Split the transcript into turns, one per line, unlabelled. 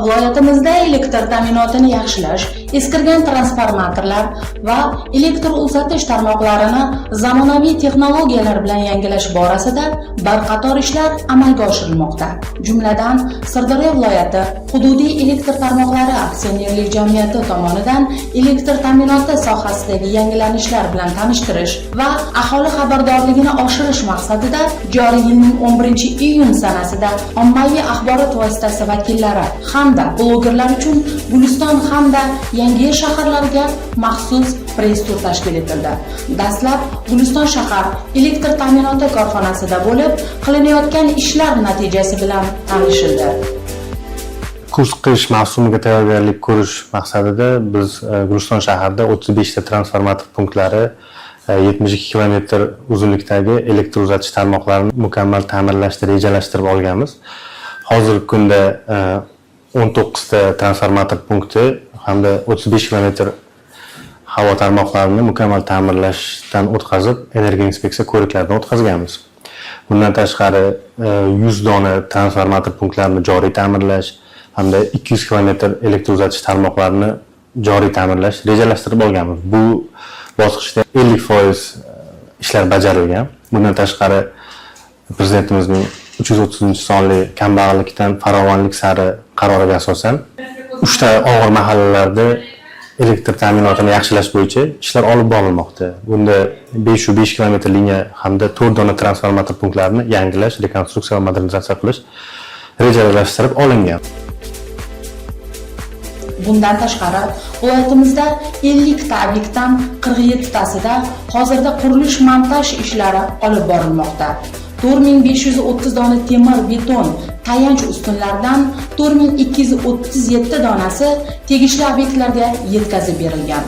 Viloyatimizda elektr ta'minotini yaxshilash, eskirgan transformatorlar va elektr uzatish tarmoqlarini zamonaviy texnologiyalar bilan yangilash borasida bir qator ishlar amalga oshirilmoqda. Jumladan, Sirdaryo viloyati hududiy elektr tarmoqlari aksionerlik jamiyati tomonidan elektr ta'minoti sohasidagi yangilanishlar bilan tanishtirish va aholi xabardorligini oshirish maqsadida joriy yilning 11-iyun sanasida ommaviy axborot vositasi vakillari hamda blogerlar uchun Guliston hamda Yangiyer shaharlariga maxsus press tur tashkil etildi. Dastlab Guliston shahar elektr ta'minoti korxonasida bo'lib, qilinayotgan ishlar natijasi bilan tanishildi.
Kuz qish mavsumiga tayyorgarlik ko'rish maqsadida biz Guliston shahrida 35 ta transformator punktlari, 72 kilometr uzunlikdagi elektr uzatish tarmoqlarini mukammal ta'mirlashni rejalashtirib olganmiz. Hozirgi kunda 19 ta transformator punkti hamda 35 kilometr havo tarmoqlarini mukammal ta'mirlashdan o'tkazib, energoinspeksiya ko'riklaridan o'tkazganmiz. Bundan tashqari, 100 dona transformator punktlarini joriy ta'mirlash hamda 200 kilometr elektr uzatish tarmoqlarini joriy ta'mirlash rejalashtirib olganmiz. Bu bosqichda 50% ishlar bajarilgan. Bundan tashqari, Prezidentimizning 330-sonli "Kambag'allikdan farovonlik sari" qaroriga asosan uchta og'ir mahallalarda elektr ta'minotini yaxshilash bo'yicha ishlar olib borilmoqda. Bunda 505 kilometr liniya hamda 4 dona transformator punktlarini yangilash, rekonstruksiya va modernizatsiya qilish rejalashtirib olingan.
Bundan tashqari, viloyatimizda 50 ta obyektdan 47 tasida hozirda qurilish montaj ishlari olib borilmoqda. 4530 dona temir beton tayanch ustunlaridan 4237 donasi tegishli obyektlarga yetkazib berilgan.